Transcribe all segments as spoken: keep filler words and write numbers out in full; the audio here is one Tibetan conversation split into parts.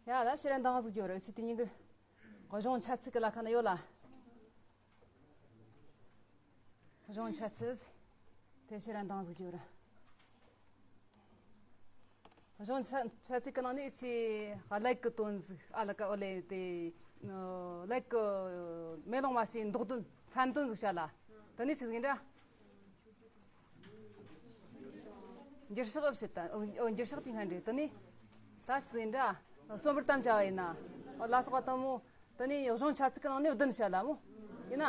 ཡ་ལ་ཕྱིར་འདང་ཟིག་རྒྱོབ་ར། ཕྱི་དེ་ཉིན་གི་གཞུང་འཆད་ཚིག་གི་ལ་ཁ་ན་ཡོད་ལ། གཞུང་འཆད་ཚིག་དེ་ཕྱིར་འདང་ཟིག་རྒྱོབ་ར། གཞུང་འཆད་འཆད་ཚིག་གི་ནང་ནས་ཆེས་ཀླད་ཀྱི་དོན་ཟིག་ཨ་ལ་ཀ་ཨོ་ལེ་དེ། ཀླད་ཀྱི་མེ་ལོང་མ་ཞེས་མདོག་དོན་མཚན་དོན་ཟིག་བཤད་ལ། དེ་ནས་ཆི་ཟིག་ཡིན་ར། འགྱུར་ཕྱག་བྱེད་ད། འོ། འགྱུར་ཕྱག་དེ་སྔ་འདྲེ་དེ་ནི། ད་ཟིན་འདྲ། རྩོམ་པར་དམ་བཅའ་བ་ཡིན་ན། འོ་ལ་སོགས་པ་དང་མོ། དེ་ནི་གཞུང་འཆད་ཚིག་གི་ནང་ནས་བདུན་བཤད་ལ་མོ། ཡིན་ན།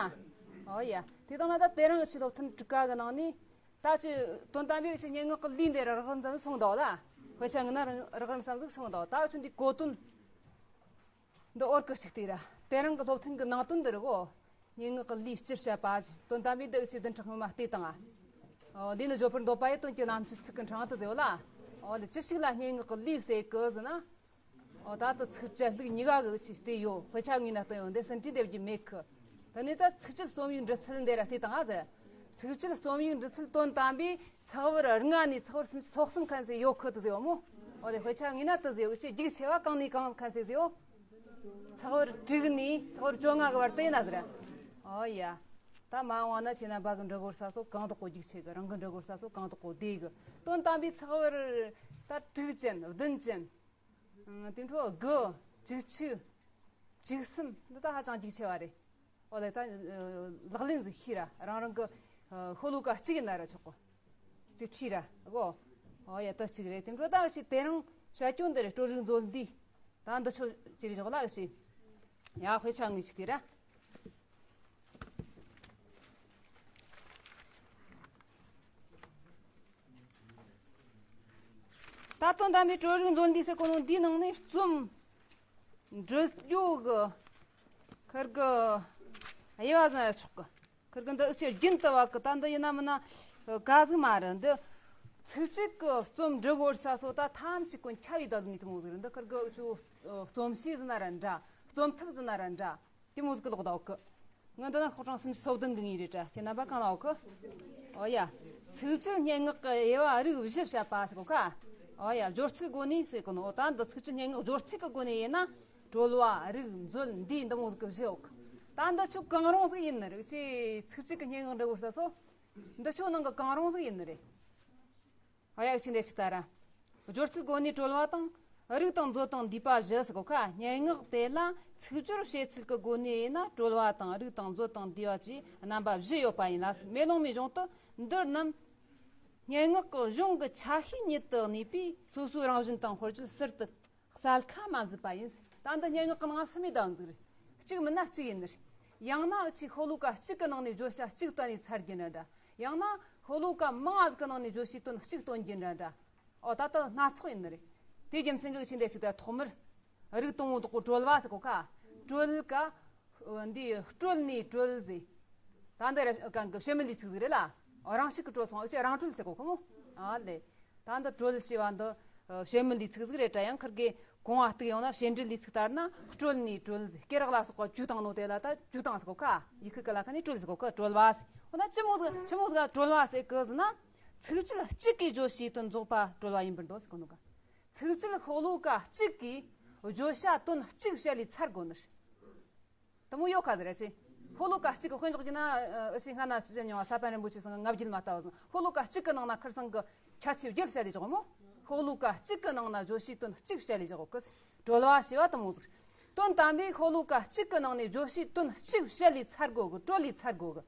འོ་ཡ། དེ་དང་ན་ད་དེ་རིང་ཆི་སློབ་ཐུན་དྲུག་ཀ་གི་ནང་ནས། ད་ཆི་དོན་དམ་པའི་ཆི་སྙན་ངག་གི་ལུས་འདི་རགས་རིམ་ཙམ་སོང་འདུག་ལ། དཔེ་ཆ་ངོས་ན་རགས་རིམ་ཙམ་ཟིག་སོང་འདུག་ད་ཆི་འདི་གོ་དོན། འདི་འོར་གི་གཅིག་དེ་ར། དེ་རིང་གི་སློབ་ཐུན་གི་ནང་དོན་འདི་རེད་གོ། སྙན་ངག་གི་ལུས་སྤྱིར་བཤད་པ་ཟེར། དོན་དམ་པའི་འདི་ཆི་བདུན་ཕྲག་སྔོན་མ་བལྟས་དང་ང་། འོ་ལུས་ནི་བརྗོད་པར་འདོད་པ་ཡི་དོན་གྱི་ལམ་གྱི་ཚིག་གི་འཕྲང་དུ་ཟེར་བ་ལ། འོ་ལེ་ཅི་ཞིག་ལ་སྙན་ངག་གི་ལུས་ཟེར་གི་ཟེར་ན། འོ་ད་ལྟ་ཚིགས་བཅད་ལྷུག་གཉིས་ཀ་གི་ཆི་བལྟས་ཡོད། དཔེ་ཆ་ངོས་ན་བལྟས་ཡོད། འདི་ཟིན་བྲིས་འདེབས་རྒྱུ་མེད་གི། དེ་ནས་ད་ཚིགས་བཅད་རྩོམ་ཡིག་འབྲི་ཚུལ་འདི་ར་བལྟས་དང་ང་ཟེར། ཚིགས་བཅད་རྩོམ་ཡིག་འབྲི་ཚུལ་དོན་དམ་པའི་ཚེག་བར་ལྔ་ནས་ཚེག་བར་སུམ་ཅུ་སོ་གསུམ་ཁན་ཟིག་ཡོད་གི་དེ་ཟེར་བ་མོ། འོ་དེ་དཔེ་ཆ་ངོས་ན་དེ་ཟེར་བ་ཆི་རྒྱུགས་ཆེ་བ་གང་ནས་གང་ཁན་ཟིག་ཟེར་བ། ཚེག་བར་དྲུག་ནས་ཚེག་བར་བཅོ་ལྔ་གི་བར་དུ་ཡིན་ན་ཟེར། འོ་ཡ། ད་མ་འོངས་ན་ཁྱེད་རྣམ་པ་གི་འབྲི་དགོས་ས་སོ་གང་དག་གོ་རྒྱུགས་ཆེ་གི། རང་གི་འབྲི་དགོས་ས་སོ་གང་དག་གོ་བདེ་གི། དོན་དམ་པའི་ཚེག་བར་ད་དྲུག་ཅན་བདུན་ཅན། ཨང་། དེ་འཕྲོ་དགུ། བཅུ་གཅིག་བཅུ་གསུམ་འདི་ད་ཧ་ཅང་རྒྱུགས་ཆེ་བ་རེད། འོ་ལེ་ད་ལག་ལེན་ཟིག་ཤེས་ར། རང་རང་གི་ཤོ་ལོ་ཀ་གཅིག་ཡིན་ན་ར་ཆོག་གོ། གཅིག་ཁྲིད་ར་གོ། འོ་ཡ་ད་གཅིག་རེད། དེ་འཕྲོ་ད་ཅིག་དེ་རིང་བྱ་སྐྱོན་འདི་རེད། སྤྲོ་རིག་མཛོད་འདི། ད་འདི་ཆོ་ཅི་རེད་ཆོག་ལ་ཞིག་ཡ་དཔེ་ཆ་ངོས་ཅིག་དེ་ར། ད་དོན་དམ་པའི་སྤྲོ་རིག་མཛོད་འདི་ཟེར་གོ་ནོ་འདིའི་ནང་ནས་རྩོམ་འབྲི་རྒྱུ་གི་ཁིར་གི་དབྱེ་བ་ཟིན་ན་ཆོག་གི། ཁིར་གི་འདི་ཨུ་ཆོས་རྒྱུན་དུ་བ་གི་ད་འདི་ཡིན་ན་མིན་ན་ག་ཟིག་མ་རེད། འདི་ཚིགས་བཅད་གི་རྩོམ་འབྲི་དགོས་ས་སོ་ད་ཐམས་ཅད་ཀུན་ཁྱབ་ཡི་ད་ནི་དེ་མོ་ཟིག་རེད། འདི་ཁིར་གི་ཨུ་ཆོ་རྩོམ་གཤིས་ཟིན་ན་ར་འདྲ། རྩོམ་ཐབས་ཟིན་ན་ར་འདྲ། དེ་མོ་ཟིག་གི་ལོག་ད་འོག་གི། ང་འདི་ན་ཤོག་གྲངས་སུམ་ཅུ་སོ་བདུན་གི་ངེས་རེད་དྲ། ཁྱེད་རྣམ་པ་གང་ལ་འོག་གི། འོ་ཡ། ཚིགས་བཅད་སྙན་ངག་གི་དབྱེ་བ་རིགས་བཞི་བཤད་པ་ཟེར་གོ་ཁ། འོ་ཡ། སྦྱོར་ཚུལ་སྒོ་ནས་ཟེར་གོ་ནོ། འོ་ད་འདི་ཚིགས་བཅད་སྙན་ངག་སྦྱོར་ཚུལ་གི་སྒོ་ནས་ཡིན་ན། གྲོལ་བ། རིགས། མཛོད། འདུས། འདི་མོ་ཟིག་གི་བཞི་འོག་གི། ད་འདི་ཆོ་གང་རུང་ཟིག་ཡིན་ནི་རེད། ཅེས་ཚིགས་བཅད་གི་སྙན་ངག་འབྲི་དགོས་ས་སོ། འདི་ཆོ་ནང་གི་གང་རུང་ཟིག་ཡིན་ནི་རེད། ཨ་ཡག་ཆི་འདི་ཆི་ད་ར། སྦྱོར་ཚུལ་སྒོ་ནས་གྲོལ་བ་དང་། རིགས་དང་མཛོད་དང་འདུས་པ་བཞི་ཟེར་གོ་ཁ། སྙན་ངག་དེ་ལ་ཚིག་སྦྱོར་བྱེད་ཚུལ་གྱི་སྒོ་ནས་ཡིན་ན་གྲོལ་བ་དང་རིགས་དང་མཛོད་དང་འདུས་པ་བཅས་རྣམ་པ་བཞི་ཡོད་པ་ཡིན་ལ། མེ་ལོང་མའི་གཞུང་དུ་འདི་རྣམས་སྙན་ངག་གི་གཞུང་གི་ཆ་ཤས་ཉིད་དུ་གནས་པས་སོ་སོའི་རང་བཞིན་དང་དཔེར་བརྗོད་ཟུར་དུ་གསལ་ཁ་མ་མཛད་པ་ཡིན། ད་འདི་སྙན་ངག་གི་ནང་གསུམ་མེད་དང་ཟིག་རེད། གཅིག་མིན་ན་གཅིག་ཡིན་ནི་རེད། ཡང་ན་ཨུ་ཆོས་ཤོ་ལོ་ཀ་གཅིག་གི་ནང་ནས་བརྗོད་བྱ་གཅིག་བཏོན་ནས་ཚར་རྒྱུ་ན་འདྲ། ཡང་ན་ཤོ་ལོ་ཀ་མང་ང་ཟིག་གི་ནང་ནས་བརྗོད་བྱའི་དོན་གཅིག་སྟོན་རྒྱུ་འདྲ་འདྲ། ཨོ་ད་ལྟ་སྣ་ཚོགས་ཡིན་ནི་རེད། དེའི་རྒྱུ་མཚན་གྱིས་ཨུ་ཆོས་འདི་ཞིག་ད་ཐོག་མར་རིགས་དང་པོ་དག་གོ་གྲོལ་བ་ཟེར་གོ་ཁ། གྲོལ་ཀ་འདི་སྤྲོས་ནས་གྲོལ་ཟེར། ད་འདི་ར་གང་གི་བྱེད་མེད་ལས་ཚིག་ཟིག་རེད་ལ། རང་བཞིན་གྱིས་གྲོལ་སོང་། ཨུ་ཆོས་རང་གྲོལ་ཟེར་གོ་ཁོ་མོ། ཨ་ལེ། ད་འདི་གྲོལ་ཞེས་པ་འདི་བྱེད་མེད་ལས་ཚིག་ཟིག་རེད་དྲ། ཡང་ཁིར་གི་གོང་བ་གཏུག་ཡོང་ན་བྱེད་འབྲེལ་ལས་ཚིག་ལྟར་ན་སྤྲོས་ནས་གྲོལ་ཟེར། སྐེ་རགས་ལ་སོགས་པ་བཅུག་བཏང་ནོ་དེ་ལ་ད་བཅུག་བཏང་ཟེར་གོ་ཁ། ཡི་གེ་གི་ལ་ཁ་ནས་གྲོལ་ཟེར་གོ་ཁ། གྲོལ་བ་ཟེར། འོ་ན་ཅི་མོ་ཟིག་ཅི་མོ་ཟིག་གྲོལ་བ་ཟེར་གི་ཟེར་ན། ཚིགས་བཅད་གཅིག་གིས་བརྗོད་བྱའི་དོན་རྫོགས་པ་གྲོལ་བ་ཡིན་པར་འདོད་ཟེར་གོ་ནོ་ག། ཚིགས་བཅད་ཤོ་ལོ་ཀ་གཅིག་གིས་བརྗོད་བྱ་དོན་གཅིག་བཤད་ལས་ཚར་དགོས་ནི་རེད། དེ་མོ་ཡོད་ཁ་ཟེར་ར་ཆེ། ཤོ་ལོ་ཀ་གཅིག་གི་དཔེ་འཇོག་རྒྱུ་ན། ཨ་ཨུ་ཆོས་སྔ་ན་ཞུ་མྱོང་བ་ས་པཎ་རིན་པོ་ཆེ་ཚང་གི་ལྔ་བརྒྱད་མ་ལྟ་བ་ཟིན། ཤོ་ལོ་ཀ་གཅིག་གི་ནང་ན་ཁིར་ཚང་གི་ཁྱད་ཆོས་བརྒྱད་བཤད་ལས་ཆོག་མོ། ཤོ་ལོ་ཀ་གཅིག་གི་ནང་ན་བརྗོད་བྱའི་དོན་གཅིག་བཤད་ལས་ཆོག་གི། གྲོལ་བ་ཞེས་པ་དེ་མོ་ཟིག། དོན་དམ་པའི་ཤོ་ལོ་ཀ་གཅིག་གི་ནང་ནས་བརྗོད་བྱའི་དོན་གཅིག་བཤད་ལས་ཚར་དགོས་གི། གྲོལ་ལས་ཚར་དགོས་གི།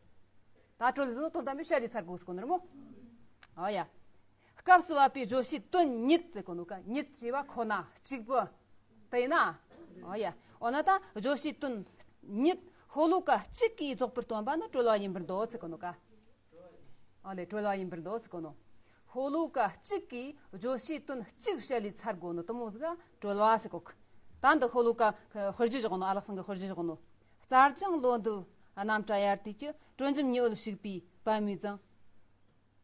ད་གྲོལ་ཟེར་ནོ་དོན་དམ་པའི་བཤད་ལས་ཚར་དགོས་ཟེར་གོ་ནི་རེད་མོ། ཨོ་ཡ། སྐབས་སུ་བབ་པའི་བརྗོད་བྱའི་དོན་ཉིད་ཟེར་གོ་ནོ་ཀ། ཉིད་ཅེས་པ་ཁོ་ན་གཅིག་པུ་དེ་ཡིན་ན། ཨོ་ཡ། འོ་ན་ད་བརྗོད་བྱའི་དོན་ཉིད་ཤོ་ལོ་ཀ་གཅིག་གིས་རྫོགས་པར་སྟོན་པ་ནི་གྲོལ་བ་ཡིན་པར་འདོད་ཟེར་གོ་ནོ་ཀ། ཨོ་ལེ་གྲོལ་བ་ཡིན་པར་འདོད་ཟེར་གོ་ནོ། ཤོ་ལོ་ཀ་གཅིག་གིས་བརྗོད་བྱའི་དོན་གཅིག་བཤད་ལས་ཚར་དགོས་ནོ་དེ་མོ་ཟིག་ག་གྲོལ་བ་ཟེར་གོ་གི། ད་འདི་ཤོ་ལོ་ཀ་དཔེར་བརྗོད་བཞག་ནོ། ཨ་ལགས་ཚང་གི་དཔེར་བརྗོད་བཞག་ནོ། རྩྭ་ལྗང་ལོ་འདབ་རྣམ་བཀྲ་དབྱར་དུས་ཀྱི། དྲོ་འཇམ་ཉི་འོད་ཕྱུག་པའི་པད་མོའི་རྫིང་།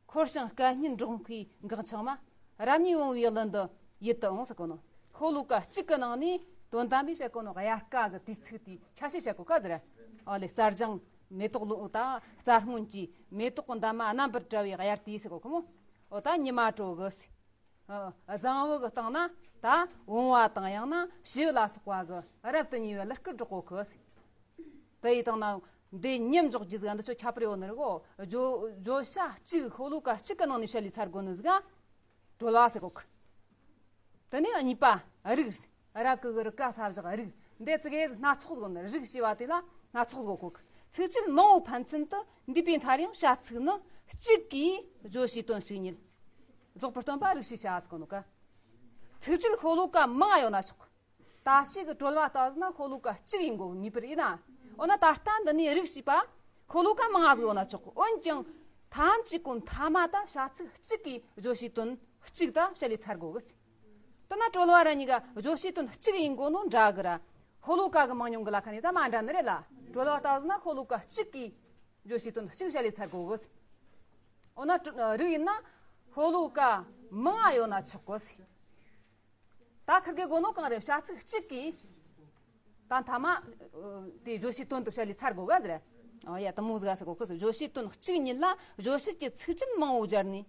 འཁོར་ཞིང་སྐད་སྙན་འབྲོག་མཁའི་འགག་འཆང་མ། རབ་གནས་བུང་བའི་གླུ་འདི་ཡིད་དུ་འོང་ཟེར་གོ་ནོ། ཤོ་ལོ་ཀ་གཅིག་གི་ནང་ནས་དོན་དམ་པའི་བཤད་གོ་ནོ་དབྱར་ཁ་གི་དུས་ཚིགས་དེའི་ཆ་ཤས་བཤད་གོ་ཀ་ཟེར། ཨ་ལེ་རྩྭ་ལྗང་མེ་ཏོག་ལོ་དང་རྩྭ་སྔོན་གྱི་མེ་ཏོག་གི་འདབ་མ་རྣམ་པར་བཀྲ་བའི་དབྱར་དུས་ཟེར་གོ་ཁོ་མོ། འོ་ད་ཉི་མ་དྲོ་གི་ཟེར། ཨ། རྫིང་བུ་གི་སྟེང་ན་ད་བུང་བ་དང་ཡང་ན་བྱིའུ་ལ་སོགས་པ་གི་རབ་ཏུ་ཉེ་བའི་གླུ་གར་སྒྲོག་གོ་གི། དེ་ཡི་སྟེང་ན་འདི་མཉམ་འཇོག་རྒྱུ་ཟིག་འདི་ཆོ་ཁྱད་པར་ཡོད་ནི་རེད་གོ། བརྗོད་བརྗོད་བྱ་གཅིག་ཤོ་ལོ་ཀ་གཅིག་གི་ནང་ནས་བཤད་ལས་ཚར་དགོས་ནི་ཟིག་ག་གྲོལ་བ་ཟེར་གོ་གི། དེ་ནས་གཉིས་པ་རིགས། རབ་གི་གི་རིགས་ཀ་ས་བཞག་རིགས། འདི་ཙི་གེ་སྣ་ཚོགས་དགོས་ནི། རིགས་ཞེས་པ་དེ་ལ་སྣ་ཚོགས་དགོས་གོ་གི། ཚིག་བཅད་མང་བོ་ཕན་ཚུན་དུ་འདུས་པའི་མཐར་ཡང་བྱ་ཚིག་ནི་གཅིག་གིས་བརྗོད་བྱའི་དོན་གཅིག་ཉིད། རྫོགས་པར་སྟོན་པ་རིགས་ཞེས་བྱ་ཟེར་གོ་ནོ་ཀ། ཚིག་བཅད་ཤོ་ལོ་ཀ་མང་ང་ཡོད་ན་ཆོག་གི། ད་ཞིག་གི་གྲོལ་བ་ལྟ་བུ་ན་ཤོ་ལོ་ཀ་གཅིག་ཡིན་དགོས་ངེས་པར་ཡིན་ན། འོ་ན་ད་ལྟ་འདི་ནས་རིགས་ཞེས་པ་ཤོ་ལོ་ཀ་མང་ང་ཟིག་ཡོད་ན་ཆོག་གི། འོན་ཀྱང་ཐམས་ཅད་པོ་མཐའ་མ་ད་བྱ་ཚིག་གཅིག་གིས་བརྗོད་བྱའི་དོན་གཅིག་ད་བཤད་ལས་ཚར་དགོས་གི། དེ་ན་གྲོལ་བ་ར་གཉིས་ཀ་བརྗོད་བྱའི་དོན་གཅིག་ཡིན་དགོས་ནོ་འདྲ་གི་ར། ཤོ་ལོ་ཀ་གི་མང་ཉུང་གི་ལ་ཁ་ནས་ད་མ་འདྲ་ནི་རེད་ལ། གྲོལ་བ་ལྟ་བུ་ན་ཤོ་ལོ་ཀ་གཅིག་གིས་བརྗོད་བྱའི་དོན་གཅིག་བཤད་ལས་ཚར་དགོས་གི། འོ་ན་རིགས་ཡིན་ན་ཤོ་ལོ་ཀ་མང་ང་ཡོད་ན་ཆོག་གི། ད་ཁིར་གི་གོ་ནོ་གང་རེད། བྱ་ཚིག་གཅིག་གིས་ད་མཐའ་མ་དེ་བརྗོད་བྱའི་དོན་དུ་བཤད་ལས་ཚར་དགོས་ག་ཟེར། ཨ་ཡ་དེ་མོ་ཟིག་ཟེར་གོ་གི། བརྗོད་བྱའི་དོན་གཅིག་ཉིད་ལ་བརྗོད་བྱེད་ཀྱི་ཚིག་བཅད་མང་བོ་སྦྱར་ནས།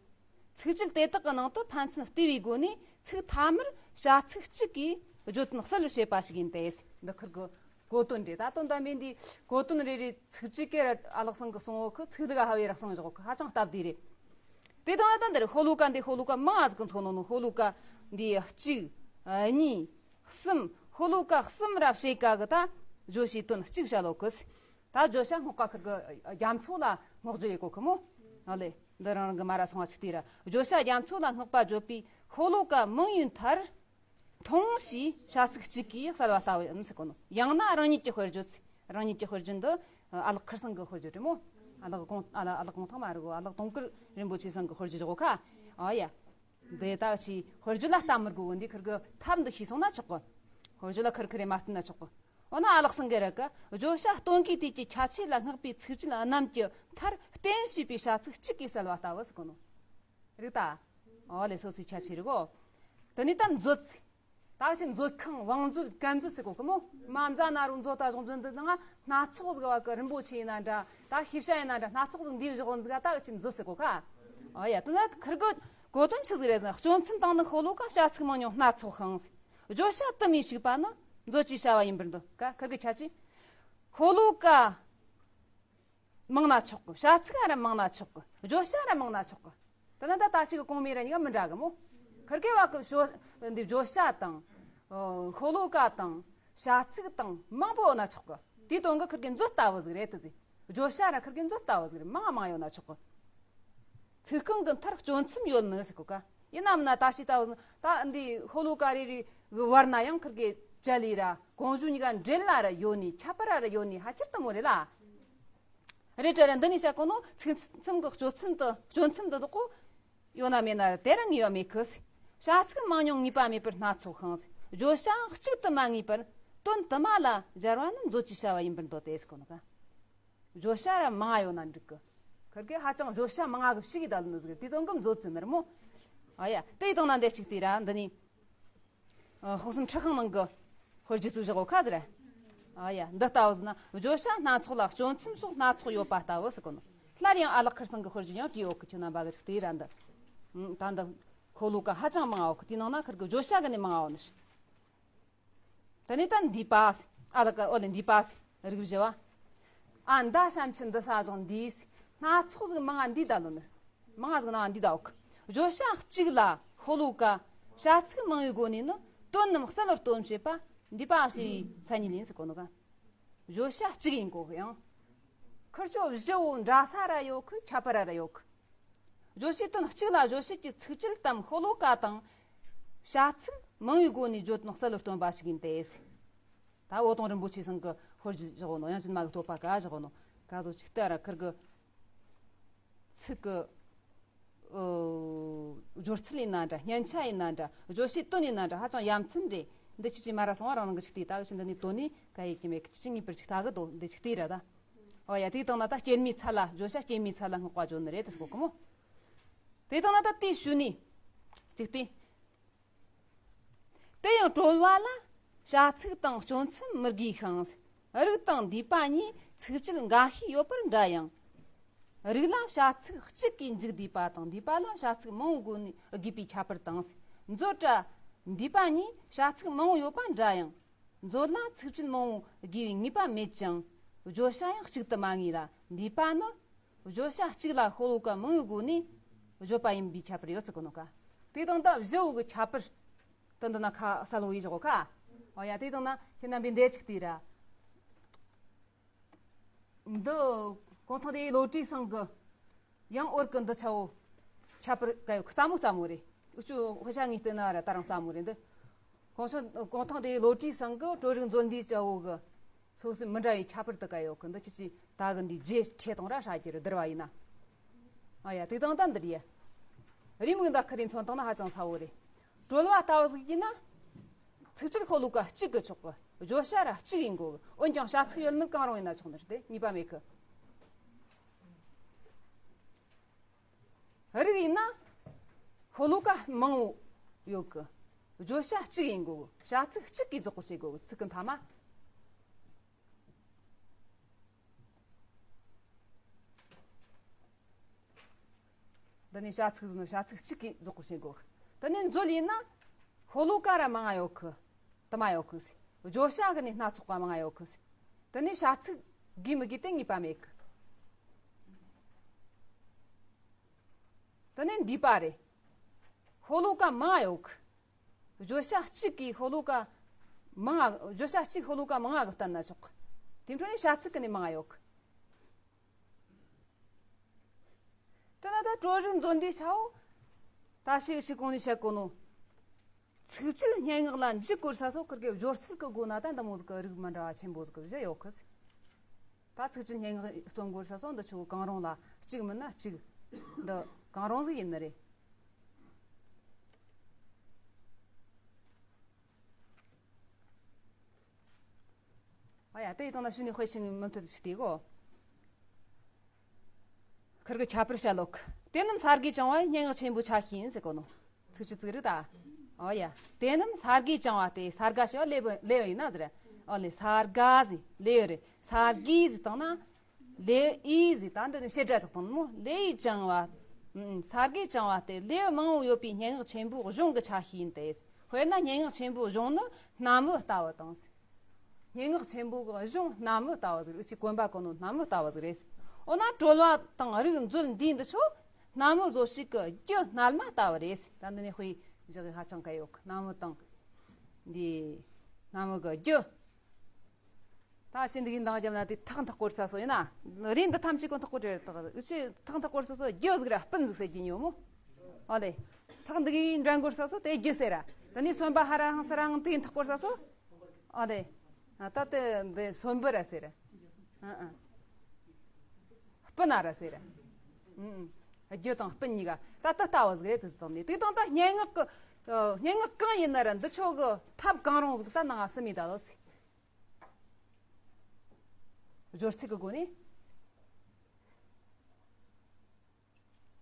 ཚིག་བཅད་དེ་དག་གི་ནང་དུ་ཕན་ཚུན་ལྟེ་བའི་སྒོ་ནས་ཚིག་ཐ་མར་བྱ་ཚིག་གཅིག་གིས་བརྗོད་དོན་གསལ་བར་བྱེད་པ་ཞིག་ཡིན་ཏེ། འདི་ཁིར་གི་གོ་དོན་རེད། ད་དོན་དམ་པའི་འདི་གོ་དོན་རེ་རེ་ཚིག་གཅིག་གི་ར་ཨ་ལགས་ཚང་གི་གསུང་འོག་གི་ཚིག་ལུགས་ཧ་བའི་ར་གསུང་བཞག་གི། ཧ་ཅང་སྟབས་བདེ་རེད། དེ་དང་ད་འདིར་ཤོ་ལོ་ཀ་འདི་ཤོ་ལོ་ཀ་མང་ང་ཟིག་གི་མཚོན་ནོ་ནོ། ཤོ་ལོ་ཀ་འདི་གཅིག་གཉིས་གསུམ། ཤོ་ལོ་ཀ་གསུམ་ར་ཕྱེད་ཀ་གི་ད་བརྗོད་བྱའི་དོན་གཅིག་བཤད་ལོ་གི། ད་བརྗོད་བྱ་སྔགས་པ་ཁིར་གི་རྒྱ་མཚོ་ལ་བསྔགས་བརྗོད་ཡེ་གོ་གི་མོ། ཨ་ལེ་འདི་རང་རང་གི་མ་ར་སོང་བ་ཆིག་དེ་ར། བརྗོད་བྱ་རྒྱ་མཚོ་ལ་བསྔགས་པ་བརྗོད་པའི་ཤོ་ལོ་ཀ་མང་ཡུན་མཐར། མཐོང་ཞེས་བྱ་ཚིག་གཅིག་གིས་གསལ་བ་ལྟ་བུ་ཡིན་ཟེར་གོ་ནོ། ཡང་ན་རང་ཉིད་ཀྱི་དཔེར་བརྗོད་ཚིག་རང་ཉིད་ཀྱི་དཔེར་བརྗོད་འདི་ཨ་ལགས་ཁིར་ཚང་གི་དཔེར་བརྗོད་རེད་མོ། ཨ་ལགས་གོང་ཨ་ལགས་ཨ་ལགས་གོང་ཐང་མ་རེད་གོ། ཨ་ལགས་དུང་དཀར་རིན་པོ་ཆེ་ཚང་གི་དཔེར་བརྗོད་བཞག་གོ་ཁ། ཨ་ཡ། འདི་ད་ཅི་དཔེར་བརྗོད་ལ་ལྟ་མི་དགོས་གོ། འདི་ཁིར་གི་ཐབས་འདི་ཤེས་སོང་ན་ཆོག་གི། དཔེར་བརྗོད་ལ་ཁིར་ཁིར་རེ་མ་བསྟུན་ན་ཆོག་གི། འོ་ན་ཨ་ལགས་ཚང་གི་ར་གི་བརྗོད་བྱ་སྟོན་ཀའི་དུས་ཀྱི་ཁྱད་ཆོས་ལ་བསྔགས་པའི་ཚིག་བཅད་རྣམས་ཀྱི་མཐར་བརྟེན་ཞེས་པའི་བྱ་ཚིག་གཅིག་གིས་གསལ་བ་ལྟ་བུ་ཟེར་གོ་ནོ། རིག་ད། ཨོ་ལེ་སོ་སོའི་ཁྱད་ཆོས་རེད་གོ། དེ་ནས་ད་མཛོད་ཚིག་ད་ཕྱིར་མཛོད་ཁང་བང་མཛོད་གན་མཛོད་ཟེར་གོ་གི་མོ། མ་མཛའ་ན་རུ་མཛོད་ད་གཞུང་མཛོད་འདི་ནང་སྣ་ཚོགས་ཟིག་བ་གི་རིན་པོ་ཆེ་ཡིན་ན་འདྲ། ད་ཤེས་བྱ་ཡིན་ན་འདྲ། སྣ་ཚོགས་ཟིག་འདིའི་བཞག་འོང་ཟིག་ད་ཕྱིར་མཛོད་ཟེར་གོ་ཁ། ཨོ་ཡ་དེ་ན་ཁིར་གི་གོ་དོན་ཆི་ཟིག་རེད་ཟེར་ན། སྤྱོད་མཚམས་དང་ནི་ཤོ་ལོ་ཀ་བྱ་ཚིག་མང་ཉུང་སྣ་ཚོགས་ཤིང་། བརྗོད་བྱ་དུ་མའི་ཞུགས་པ་ནི་མཛོད་ཀྱི་བྱ་བ་ཡིན་པར་འདོད་ཀ། ཁིར་གི་ཁྱད་ཆོས། ཤོ་ལོ་ཀ་མང་ན་ཆོག་གི། བྱ་ཚིག་ར་མང་ན་ཆོག་གི། བརྗོད་བྱ་ར་མང་ན་ཆོག་གི། དེ་ན་ད་ད་ཞིག་གི་གོང་མའི་ར་གཉིས་ཀ་མི་འདྲ་གི་མོ། ཁིར་གེ་བ་གི་ཤོ་འདི་བརྗོད་བྱ་དང་། ཨོ་ཤོ་ལོ་ཀ་དང་། བྱ་ཚིག་དང་མང་པོ་ཡོད་ན་ཆོག་གི། དེའི་དོན་གི་ཁིར་གེ་མཛོད་ལྟ་བུ་ཟིག་རེད་དེ་ཟིག་བརྗོད་བྱ་ར་ཁིར་གེ་མཛོད་ལྟ་བུ་ཟིག་རེད། མང་ང་མང་ཡོད་ན་ཆོག་གི། ཚིག་རྐང་གི་མཐར་སྤྱོད་མཚམས་ཡོད་ནི་ཟེར་གོ་ཀ། ཡིན་ནམ་ན་ད་ཞིག་ལྟ་བུ་ཟིག་ད་འདི་ཤོ་ལོ་ཀ་རེ་རེ་གི་བར་ན་ཡང་ཁིར་གེ་བཅད་ལས་ར་གོང་ཞུ་གཉིས་ཀ་འབྲེལ་ལ་ར་ཡོད་ནི། ཁྱད་པར་ར་ར་ཡོད་ནི་ཧ་ཅིར་དུ་མོ་རེད་ལ། རེད་དྲ་ར་འདི་ནས་བཤད་གོ་ནོ་ཚིག་མཚམས་ཀྱི་སྤྱོད་མཚམས་དུ་སྤྱོད་མཚམས་དུ་དག་གོ་ཡོད་ན་མེད་ན་ར་དེ་རང་ངེས་པ་མེད་གི། བྱ་ཚིག་མང་ཉུང་ངེས་པ་མེད་པར་སྣ་ཚོགས་ཤིང་། བརྗོད་བྱའང་གཅིག་ཏུ་མ་ངེས་པར་དོན་དུ་མ་ལ་སྦྱར་བ་ནི་མཛོད་ཀྱི་བྱ་བ་ཡིན་པར་འདོད་དེ་ཟེར་གོ་ནོ་ཀ། བརྗོད་བྱ་ར་མང་ང་ཡོད་ན་འགྲིག་གི། ཁིར་གེ་ཧ་ཅང་བརྗོད་བྱ་མང་ང་གི་ཞིག་གི་ད་ལུ་ནི་ཟིག་དེ་དོན་གི་མཛོད་ཟེར་ནི་རེད་མོ། ཨ་ཡ་དེ་དང་ན་འདི་གཅིག་དེ་ར་འདི་ནི། ཨ། དཔག་བསམ་འཁྲི་ཤིང་ནང་གི་དཔེར་བརྗོད་ཚུལ་བཞག་གོ་ཁ་ཟེར། ཨ་ཡ་འདི་ལྟ་བུ་ཟེར་ན་བརྗོད་བྱ་སྣ་ཚོགས་ལ་སྤྱོད་མཚམས་སོགས་སྣ་ཚོགས་ཡོད་པ་ལྟ་བུ་ཟེར་གོ་ནོ། སླར་ཡང་ཨ་ལགས་ཁིར་ཚང་གི་དཔེར་བརྗོད་ཡང་བྲིས་ཡོད་གི། ཁྱོད་རྣམ་པ་གི་ཅིག་དེ་ར་འདི། ཨང་། ད་འདི་ཤོ་ལོ་ཀ་ཧ་ཅང་མང་ང་ཡོད་གི། དེའི་ནང་ན་ཁིར་གི་བརྗོད་བྱ་གི་ནི་མང་ང་ཡོད་ནི། དེ་ནས་ད་འདུས་པ། ཨ་ལ་ཀ་ཨོ་ལེ་འདུས་པ། རིགས་བཞི་བ། ཨ་མདའ་ཞབས་མཆུ་འདི་ས་བཞག་འདིས། སྣ་ཚོགས་ཟིག་མང་ང་འདུས་ད་ལོ་ནི། མང་ང་ཟིག་ནང་འདུས་ད་འོག་བརྗོད་བྱ་གཅིག་ལ་ཤོ་ལོ་ཀ་བྱ་ཚིག་མང་བའི་སྒོ་ནས་ནི་དོན་རྣམས་གསལ་བར་སྟོན་བྱེད་པ་འདུས་པ་ཞེས་མཚན་ཉིད་ཡིན་ཟེར་གོ་ནོ་ག། བརྗོད་བྱ་གཅིག་ཡིན་གོ་གི་ཡང་། ཁིར་ཆོ་བཞི་བོ་འདྲ་ས་ར་ཡོད་གི། ཁྱད་པར་ར་ཡོད་གི། བརྗོད་བྱའི་དོན་གཅིག་ལ་བརྗོད་བྱེད་ཀྱི་ཚིག་བཅད་དམ་ཤོ་ལོ་ཀ་དང་། བྱ་ཚིག་མང་བའི་སྒོ་ནས་བརྗོད་དོན་གསལ་བར་སྟོན་པ་ཞིག་ཡིན་ཏེ། ད་འོད་སྟོང་རིན་པོ་ཆེ་ཚང་གི་དཔེར་བརྗོད་བཞག་ནོ། དབྱངས་ཅན་མ་གི་བསྟོད་པ་ག་བཞག་ནོ་ག་ཚོ་ཅིག་ལྟ་ར་ཁིར་གི་ཚིག་གི་ཨོ་སྦྱོར་ཚུལ་ཡིན་ན་འདྲ། སྙན་ཆ་ཡིན་ན་འདྲ། བརྗོད་བྱའི་དོན་ཡིན་ན་འདྲ། ཧ་ཅང་ཡ་མཚན་རེད། འདི་ཅི་ཅི་མ་ར་སོང་བ་རང་རང་གི་ཅིག་ལྟོས། ད་གི་ཅི་འདི་ནས་དོན་ནི་ག་ཡེ་གི་མེད་གི། ཅི་ཅི་ངེས་པར་ཅིག་ལྟ་གི་དོ། འདི་ཅིག་ལྟོས་ར་ད། ཨོ་ཡ་དེའི་སྟེང་ན་ད་སྐྱེད་མོས་ཚལ་ལ། བརྗོད་བྱ་སྐྱེད་མོས་ཚལ་ལ་བསྔགས་པ་བརྗོད་ནི་རེད་དེ་ཟེར་གོ་གི་མོ། དེའི་སྟེང་ན་ད་དེའི་ཤུལ་ནས་ཅིག་ལྟོས། དེ་ཡང་གྲོལ་བ་ལ་བྱ་ཚིག་དང་སྤྱོད་མཚམས་མི་དགོས་ཤིང་། རིགས་དང་འདུས་པ་གཉིས་ཚིག་བཅད་འགའ་ཤས་ཡོད་པར་འདྲ་ཡང་། རིགས་ལ་བྱ་ཚིག་གཅིག་གིས་མཇུག་བསྡུས་པ་དང་འདུས་པ་ལ་བྱ་ཚིག་མང་བོའི་སྒོ་ནས་དགོས་པའི་ཁྱད་པར་དང་ མཛོད་ར་མདུད་པ་གཉིས་བྱ་ཚིག་མང་བོ་ཡོད་པ་འདྲ་ཡང་། མཛོད་ལ་ཚིག་བཅད་མང་བོ་དགོས་པའི་ངེས་པ་མེད་ཅིང་། བརྗོད་བྱ་ཡང་གཅིག་ཏུ་མ་ངེས་ལ། མདུད་པ་ནི་བརྗོད་བྱ་གཅིག་ལ་ཤོ་ལོ་ཀ་མང་བོའི་སྒོ་ནས་བརྗོད་པ་ཡིན་པའི་ཁྱད་པར་ཡོད་ཚུལ་གོ་ནོ་ཀ། དེ་དང་ད་བཞི་བོ་གི་ཁྱད་པར་དེ་འདི་ན་ཁ་གསལ་བོ་ཡིས་བཞག་གོ་ཀ། ཨོ་ཡ། དེ་དང་ན་ཁྱེད་རྣམ་པས་འདས་ཅིག་དེ་ར། འདི་གུང་ཐང་སྡེ་བའི་བློ་གྲོས་ཚང་གི་ཡང་འོར་གི་འདི་ཆ་བོ་ཁྱད་པར་ག་ཡོད་གི། རྩ་མོ་རྩ་མོ་རེད། འུ་ཆོ་དཔེ་ཆ་དངོས་བལྟས་ན་ར་ད་རང་རྩ་མོ་རེད་འདི། གོང་ས་གུང་ཐང་སྡེ་བའི་བློ་གྲོས་ཚང་གི་གྲོ་རིགས་མཛོད་འདིའི་ཆ་བོ་གི་སོ་སོའི་མི་འདྲ་བའི་ཁྱད་པར་དུ་ག་ཡོད་གི། འདི་ཁྱེད་ཀྱིས་ད་གི་འདི་རྗེས་ཁྲིད་དང་ར་ཧྲ་རྒྱུ་རེད། བསྡུར་བ་ཡིན་ན། ཨ་ཡ། དེ་དང་ད་འདི་རེད། རེའུ་མིག་འདི་ཁ་རེ་མཚོན་བཏང་ན་ཧ་ཅང་ཚ་བོ་རེད། གྲོལ་བ་ལྟ་བུ་ཟིག་ཡིན་ན། ཚིག་གཅིག་ཤོ་ལོ་ཀ་གཅིག་གི་ཆོག་གི། བརྗོད་བྱ་ར་གཅིག་ཡིན་དགོས་གི། འོན་ཀྱང་བྱ་ཚིག་ཡོད་མེད་གང་རུང་ཡིན་ན་ཆོག་ནི་རེད་དེ། ངེས་པ་མེད་གི། རིགས་ཡིན་ན། ཤོ་ལོ་ཀ་མང་བོ་ཡོད་གི། བརྗོད་བྱ་གཅིག་ཡིན་དགོས་གི། བྱ་ཚིག་གཅིག་གིས་རྫོགས་པར་བྱེད་དགོས་གི། ཚིག་གི་མཐའ་མ། འདི་ནས་བྱ་ཚིག་ཟིན་ནོ་བྱ་ཚིག་གཅིག་གིས་རྫོགས་པར་བྱེད་དགོས། དེ་ནས་མཛོད་ཡིན་ན། ཤོ་ལོ་ཀ་ར་མང་ང་ཡོད་གི། དུ་མ་ཡོད་གི། བརྗོད་བྱ་གི་ནས་སྣ་ཚོགས་པ་མང་ང་ཡོད་གི། དེ་ནས་བྱ་ཚིག་དགོས་མི་དགོས་དེ་ངེས་པ་མེད་གི། དེ་ནས་མདུད་པ་རེད། ཤོ་ལོ་ཀ་མང་ང་ཡོད་གི། བརྗོད་བྱ་གཅིག་གིས་ཤོ་ལོ་ཀ་མང་ང་། བརྗོད་བྱ་གཅིག་ཤོ་ལོ་ཀ་མང་ང་གི་བསྟན་ན་ཆོག་གི། དེ་འཕྲོ་ནས་བྱ་ཚིག་གི་ནས་མང་ང་ཡོད་གི། དེ་ན་ད་གྲོ་རིགས་མཛོད་འདིའི་ཆ་བོ། ད་ཞིག་ཞིག་གོང་ནས་བཤད་གོ་ནོ། ཚིག་བཅད་སྙན་ངག་ལ་འཇུག་དགོས་ས་སོགས་ཁིར་གི་སྦྱོར་ཚུལ་གི་སྒོ་ན་ད་འདི་མོ་ཟིག་གི་རིགས་མི་འདྲ་བ་ཆེན་པོ་ཟིག་གི་བཞི་ཡོད་གི། ད་ཚིག་བཅད་སྙན་ངག་རྩོམ་དགོས་ས་སོགས་འདི་ཆོ་གང་རུང་ལ་གཅིག་མིན་ན་གཅིག། འདི་གང་རུང་ཟིག་ཡིན་ནི་རེད། ཨ་ཡ། དེ་ཡི་དང་ན་ཤུ་ནི་དཔེ་ཤིང་མུ་མཐུད་དུ་ཞིག་དེ་གོ། ཁིར་གི་ཁྱད་པར་བཤད་ལོག། དེ་རྣམས་ས་དགེ་བྱང་བ་སྙན་ངག་ཆེན་པོའི་ཆ་ཤས་ཡིན་ཟེར་གོ་ནོ། ཚིག་བཅད་ཚིག་རིགས་ད། ཨོ་ཡ། དེ་རྣམས་ས་དགེ་བྱང་བ་སྟེ། ས་དགའ་ཞེས་པ་ལེའུ་ལེའུ་ཡིན་ན་ཟེར། ཨོ་ལེ། ས་དགའ་ཟེར་ལེའུ་རེད། ས་དགེ་ཟེར་བཏང་ན། ལེའུ་ཨི་ཟེར་ད་འདི་ནི་བྱེད་སྒྲ་ཟེར་བཏང་ནི་མོ། ལེའུ་བྱང་བ། ཨུམ། ས་དགེ་བྱང་བ་སྟེ་ལེའུ་མང་བོ་ཡོད་པའི་སྙན་ངག་ཆེན་པོའི་གཞུང་གི་ཆ་ཤས་ཡིན་ཏེ། དཔེར་ན་སྙན་ངག་ཆེན་པོའི་གཞུང་ནི་སྣམ་བུ་ལྟ་བུ་དང་། སྙན་ངག་ཆེན་པོ་གི་གཞུང་སྣམ་བུ་ལྟ་བུ་ཟིག་རེད། ཅིག་གོན་པ་གོན་ནོ་སྣམ་བུ་ལྟ་བུ་ཟིག་རེད། འོ་ན་གྲོལ་བ་དང་རིགས་མཛོད་འདིའི་འདི་ཆོ་སྣམ་བུ་བཟོ་བྱེད་ཀྱི་རྒྱུ་སྣལ་མ་ལྟ་བུ་རེད། ད་འདི་ནས་དཔེ་འཇོག་གི་ཧ་ཅང་གལ་ཡོད་གི། སྣམ་བུ་དང་འདི་སྣམ་བུ་གི་རྒྱུ། ད་ཕྱི་འདི་གི་འདང་རྒྱབ་ན་དེ་ཐག་འཐག་སྐོར་ས་སོ་ཡིན་ན། རིན་འདི་ཐམས་ཅད་ཀོ་འཐག་སྐོར་རེད། ཐག་འུ་ཆོས་ཐག་འཐག་སྐོར་ས་སོ་རྒྱུ་ཟིག་ར་སྤུན་ཟིག་ཟེར་གྱི་ཡོད་མོ། ཨོ་ལེ། ཐག་འདི་གི་འདྲ་འགོར་ས་སོ་དེ་རྒྱུ་ཟེར་ར། ད་ནི་སོན་པ་ཧ་ར་ཧང་ས་ར་ཧང་དེ་འཐག་སྐོར་ས་སོ། ཨ་དེ། ཨ་ད་དེ་འདི་སོན་པོ་ར་ཟེར། ཨ་ཨ། སྤུན་ན་ར་ཟེར། ཨུ་ཨུ། རྒྱུ་དང་སྤུན་གཉིས་ཀ་ད་དེ་ལྟ་བུ་ཟིག་རེད། དེ་ཟིག་དང་ནི་དེ་དང་ད་སྙན་ངག་གི། སྙན་ངག་གང་ཡིན་ན་ར་འདི་ཆོ་གི་ཐབས་གང་རུང་ཟིག་ད་ནང་ང་སུ་མི་ད་ལོ་ཟེར། སྦྱོར་ཚིག་གི་སྒོ་ནས།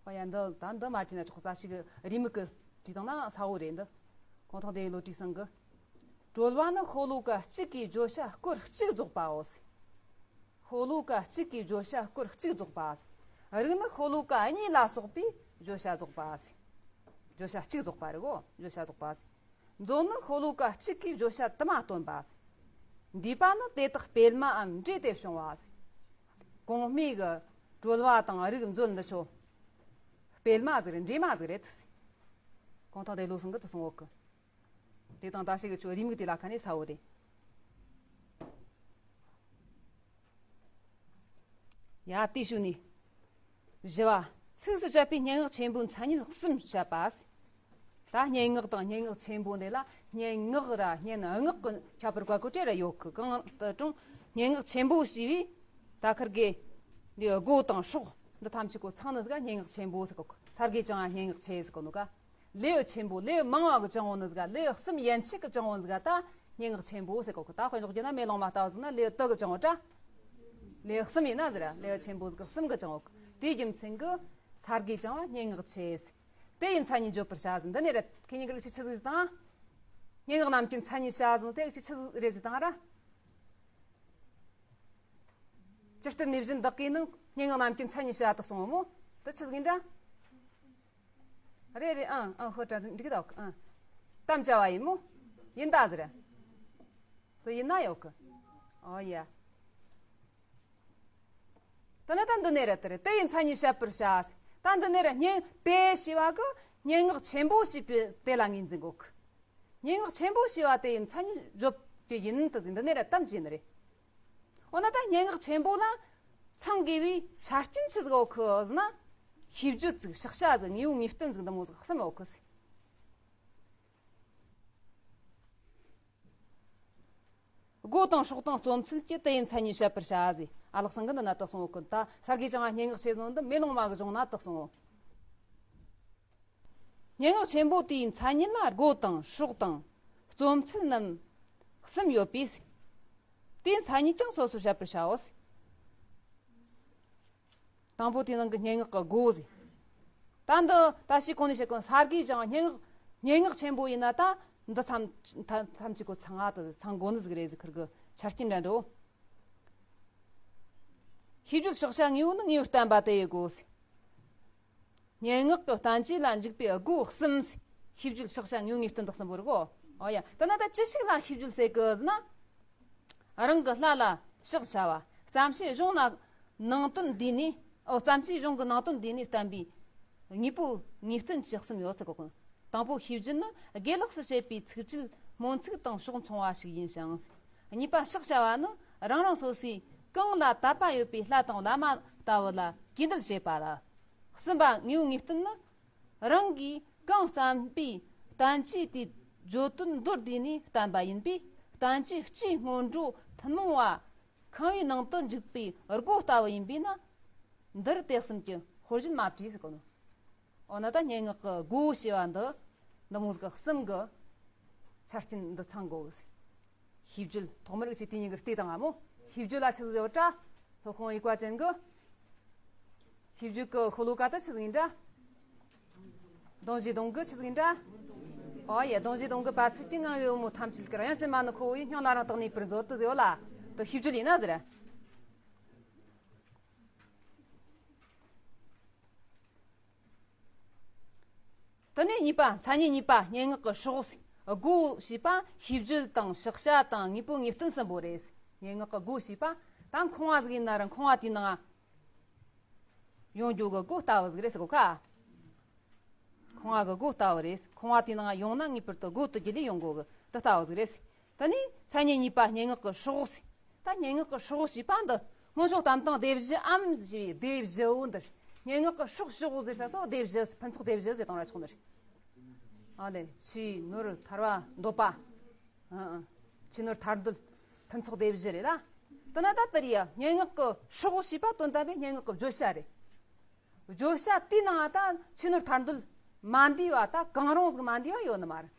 ཨ་ཡ། འདི་ད་འདི་མ་བྲིས་ན་ཆོག། ད་ཞིག་རེའུ་མིག་གི་བྲིས་བཏང་ན་གསལ་བོ་རེད་འདི། གུང་ཐང་སྡེ་བའི་བློ་གྲོས་ཚང་གི། གྲོལ་བ་ནི་ཤོ་ལོ་ཀ་གཅིག་གིས་བརྗོད་བྱ་སྐོར་གཅིག་རྫོགས་པའོ་ཟེར། ཤོ་ལོ་ཀ་གཅིག་གིས་བརྗོད་བྱ་སྐོར་གཅིག་རྫོགས་པ་ཟེར། རིགས་ནི་ཤོ་ལོ་ཀ་གཉིས་ལ་སོགས་པའི་བརྗོད་བྱ་རྫོགས་པ་ཟེར། བརྗོད་བྱ་གཅིག་རྫོགས་པ་རེད་གོ། བརྗོད་བྱ་རྫོགས་པ་ཟེར། མཛོད་ནི་ཤོ་ལོ་ཀ་གཅིག་གིས་བརྗོད་བྱ་དུ་མ་སྟོན་པ་ཟེར། མདུད་པ་ནི་དེ་དག་སྤེལ་མའམ་འདྲེས་ཏེ་བྱུང་བ་ཟེར། གོང་སྨྲས་ཀྱི་གྲོལ་བ་དང་རིགས་མཛོད་འདི་ཆོ་སྤེལ་མ་ཟིག་རེད། འདྲེས་མ་ཟིག་རེད་ཟེར། གུང་ཐང་སྡེ་བློ་གསུམ་གྱིས་དེ་གསུང་ཡོད་གི། དེ་དང་ད་ཞིག་གི་ཆོ་རེའུ་མིག་དེ་ལ་ཁ་ནས་གསལ་བོ་རེད། ཡ། དེའི་ཤུལ་ནས་བཞི་བ། ཚིགས་སུ་བཅད་པའི་སྙན་ངག་ཆེན་པོའི་མཚན་ཉིད་གསུམ་བཤད་པ། ད་སྙན་ངག་དང་སྙན་ངག་ཆེན་པོ་འདི་ལ་སྙན་ངག་ར་སྙན་ངག་གི་ཁྱད་པར་བཀའ་བཀོད་བྲལ་ར་ཡོད་གི། གང་ལྟར་ཀྱང་སྙན་ངག་ཆེན་པོ་ཞེས་པའི་ད་ཁིར་གི་འདི་སྒོ་དང་སྲོག་འདི་ཐམས་ཅད་ཀོ་ཚང་ནི་ཟིག་ག་སྙན་ངག་ཆེན་པོ་ཟེར་གོ་གི། ས་དགེ་བྱང་བ་སྙན་ངག་ཆེ་ཟེར་གོ་ནོ་ག། ལེའུ་ཆེན་པོ། ལེའུ་མང་བ་གི་བྱང་བོ་ནི་ཟིག་ག། ལེའུ་གསུམ་ཡན་ཆད་ཀྱི་བྱང་བོ་ནི་ཟིག་ག་ད་སྙན་ངག་ཆེན་པོ་ཟེར་གོ་གི། ད་དཔེ་འཇོག་རྒྱུ་ན་མེ་ལོང་མ་ལྟ་བུ་ཟིག་ན་ལེའུ་དུ་གི་བྱང་བོ་ད། ལེའུ་གསུམ་ཡིན་ན་ཟེར་ར། ལེའུ་ཆེན་པོ་ཟིག་གསུམ་གི་བྱང་བོ་གི། དེའི་རྒྱུ་མཚན་གི་ས་དགེ་བྱང་བ་སྙན་ངག་ཆེ་ཟེར། དེ་ཡི་མཚན་ཉིད་བརྗོད་པར་བྱ་ཟེར། འདི་ནས་ར་ཁེ་ཉིན་གི་རིགས་ཆི་ཆི་ཟིག་དང་། སྙན་ངག་རྣམས་ཀྱི་མཚན་ཉིད་བྱ་ཟེར། དེ་ཆི་ཆི་རེད་ཟིག་དང་ར། ཇི་ལྟར་ནས་བཞིན་བདག་གིས་ནི་སྙན་ངག་རྣམས་ཀྱི་མཚན་ཉིད་བྱ་དག་གསུངས་མོ། དེ་ཆི་ཟིག་ཡིན་འདྲ། རེད་རེད། ཨང་ཨང་། ཧོ་ཏྲ་འགྲིག་གི་འདུག། ཨང་། དམ་བཅའ་བ་ཡིན་མོ། ཡིན་ད་ཟེར། དེ་ཡིན་ན་ཡོད་གི། ཨོ་ཡ། ད་ནི་ད་འདི་ནས་རེད་དེ་རེད། དེ་ཡི་མཚན་ཉིད་བཤད་པར་བྱ། ད་འདི་ནས་རེད། སྙན་དེ་ཞེས་པ་གི་སྙན་ངག་ཆེན་པོ་ཞེས་པའི་དེ་ལ་ངོས་འཛིན་དགོས་གི། སྙན་ངག་ཆེན་པོ་ཞེས་པ་དེ་ཡི་མཚན་ཉིད་བརྗོད་རྒྱུ་ཡིན་དུ་ཟིན། འདི་ནས་རེད་དམ་བཅས་ནི་རེད། འོ་ན་ད་སྙན་ངག་ཆེན་པོ་ལ་ཚང་དགོས་པའི་ཆ་རྐྱེན་ཆི་ཟིག་ཡོད་གི་ཟེར་ན། ཤེས་བརྗོད་ཟིག་ཕྱག་བྱ་ཟིག་དངོས་པོ་དངོས་བསྟན་ཟིག་འདི་མོ་ཟིག་གསུམ་ཡོད་གི་ཟེར། སྒོ་དང་སྲོག་དང་རྩོམ་ཚུལ་གྱི་དེ་ཡི་མཚན་ཉིད་བཤད་པར་བྱ་ཟེར། ཨ་ལགས་སང་གི་འདི་ན་དག་སོང་ཡོད་གི། ད་སར་གི་ཅང་སྙན་ངག་ཆེ་ཟོན་འདི་མེ་ལོང་མ་གི་གཞུང་ན་དག་སོང་ཡོད། སྙན་ངག་ཆེན་པོ་དེའི་མཚན་ཉིད་ལ་སྒོ་དང་སྲོག་དང་རྩོམ་ཚུལ་རྣམས་གསུམ་ཡོད་པས། དེའི་མཚན་ཉིད་ཀྱང་སོ་སོར་བཤད་པར་བྱའོ། དང་པོ་དེའི་ནང་གི་སྙན་ངག་གི་སྒོ་ཟེར། ད་འདི་ད་ཞིག་གོང་ནས་བཤད་གོ་ས་གིས་ཀྱང་སྙན་ངག་སྙན་ངག་ཆེན་པོ་ཡིན་ན་ད་འདི་ཐམས་ཐམས་ཐམས་ཅད་ཀོ་ཚང་ང་དུ་ཚང་དགོ་ནི་ཟིག་རེད་ཟེར། ཁིར་གི་ཆ་རྐྱེན་འདྲ་འགྲོ། ཤེས་བརྗོད་ཕྱག་བྱ་དངོས་པོ་ནི་དངོས་པོར་བསྟན་པ་དེ་ཡི་སྒོ་ཟེར། སྙན་ངག་གི་བསྟན་བཅོས་ལ་འཇུག་པའི་སྒོ་གསུམ་ཟེར། ཤེས་བརྗོད་ཕྱག་བྱ་དངོས་པོ་དངོས་བསྟན་དག་གསུམ་པོ་རེད་གོ། ཨོ་ཡ། ད་ན་ད་ཅི་ཞིག་ལ་ཤེས་བརྗོད་ཟེར་གི་ཟེར་ན། རང་གི་ལྷ་ལ་ཕྱག་བྱ་བ། བརྩམས་ཆོས་གཞུང་ལ་ནང་དོན་བསྡུས་ནས། ཨོ། བརྩམས་ཆོས་གཞུང་གི་ནང་དོན་བསྡུས་ནས་བསྟན་པའི་དངོས་པོ་དངོས་བསྟན་བཅུ་གསུམ་ཡོད་ཚུལ་གོ། དང་པོ་ཤེས་བརྗོད་ནི་དགེ་ལེགས་སུ་བྱེད་པའི་ཚིགས་བཅད་སྨོན་ཚིག་དང་ཕྱོགས་མཚུངས་པ་ཞིག་ཡིན་ཞིང་། གཉིས་པ་ཕྱག་བྱ་བ་ནི་རང་རང་སོ་སོའི་གང་ལ་དད་པ་ཡོད་པའི་ལྷ་དང་བླ་མ་ལྟ་བུ་ལ་གུས་འདུད་བྱེད་པ་ལ། གསུམ་པ་དངོས་པོ་དངོས་བསྟན་ནི། རང་གིས་གང་བརྩམས་པའི་བསྟན་བཅོས་དེའི་བརྗོད་དོན་མདོར་བསྡུས་ནས་བསྟན་པ་ཡིན་པས། བསྟན་བཅོས་སྤྱིའི་སྔོན་འགྲོ་ཐུན་མོང་བ་ཁང་པའི་ནང་དུ་འཇུག་པའི་སྒོ་ལྟ་བུ་ཡིན་པས་ན། འདིར་དེ་གསུམ་གྱི་དཔེར་བརྗོད་མ་བྲིས་ཟེར་གོ་ནོ། འོ་ན་ད་སྙན་ངག་གི་སྒོ་ཞེས་པ་འདི་འདི་མོ་ཟིག་གསུམ་གི་ཆ་རྐྱེན་འདི་ཚང་དགོས་ཟེར། ཤེས་བརྗོད་ཐོག་མར་ཅིག་དེ་ཉིད་ཀྱི་ལྟས་དང་ང་མོ། ཤེས་བརྗོད་ལ་ཆི་ཟིག་ཡོད་དྲ། སློབ་དཔོན་དབྱུག་པ་ཅན་གྱི་ཤེས་བརྗོད་ཀྱི་ཤོ་ལོ་ཀ་དེ་ཆི་ཟིག་ཡིན་དྲ། གདུང་བཞིའི་གདུང་གི་ཆི་ཟིག་ཡིན་དྲ། ཨོ་ཡེ། གདུང་བཞིའི་གདུང་གི་པ་ཚིག་གི་ངང་བའི་བུ་མོ་ཐམས་ཅད་ཀྱི་དབྱངས་ཅན་མ་ནི་ཁོ་བོ་ཡི་སྙིང་ལ་རང་དག་ནུས་པར་མཛོད་དུ་ཟེར་ཡོད་ལ། དེ་ཤེས་བརྗོད་ཡིན་ན་ཟེར། དེ་ནས་གཉིས་པ། མཚན་ཉིད་གཉིས་པ། སྙན་ངག་གི་སྲོག་ཟེར། སྒོ་ཞེས་པ་ཤེས་བརྗོད་དང་ཕྱག་བྱ་དང་དངོས་པོ་དངོས་བསྟན་གསུམ་པོ་རེད། སྙན་ངག་གི་སྒོ་ཞེས་པ་ད་ཁང་བ་ཟིག་ཡིན་ན་ར་ཁང་བ་དེའི་ནང་ཡོང་རྒྱུ་གི་སྒོ་ལྟ་བུ་ཟིག་རེད་ཟེར་གོ་ཁ། ཁང་བ་གི་སྒོ་ལྟ་བུ་རེད། ཁང་བ་དེའི་ནང་ཡོང་ན་ངེས་པར་དུ་སྒོ་དེ་བརྒྱུད་ལས་ཡོང་དགོ་གི། དེ་ལྟ་བུ་ཟིག་རེད། ད་ནི་མཚན་ཉིད་གཉིས་པ་སྙན་ངག་གི་སྲོག་ཟེར། ད་སྙན་ངག་གི་སྲོག་ཞེས་པ་འདི་སྔོན་བྱུང་གཏམ་དང་སྡེ་བཞིའམ་ཞེས་པའི་སྡེ་བཞི་བོ་འདིར། སྙན་ངག་གི་སྲོག་བཞི་བོ་ཟེར་ས་སོ་སྡེ་བཞི། ཕུན་ཚོགས་སྡེ་བཞི་ཟེར་དང་ར་ཆོག་ནི་རེད། ཨ་ལེ། ཆོས་ནོར་ཐར་པ་འདོད་པ། ཨ་ཨ། ཆོས་ནོར་ཐར་འདོད་ཕུན་ཚོགས་སྡེ་བཞི་རེད་ལ། དེ་ན་ད་དེ་རེད་ཡ། སྙན་ངག་གི་སྲོག་ཞེས་པ་དོན་དམ་པའི་སྙན་ངག་གི་བརྗོད་བྱ་རེད། བརྗོད་བྱ་དེའི་ནང་ད་ཆོས་ནོར་ཐར་འདོད་མ་འདུས་པ་ད་གང་རུང་ཟིག་མ་འདུས་པ་ཡོད་ནི་མ་རེད།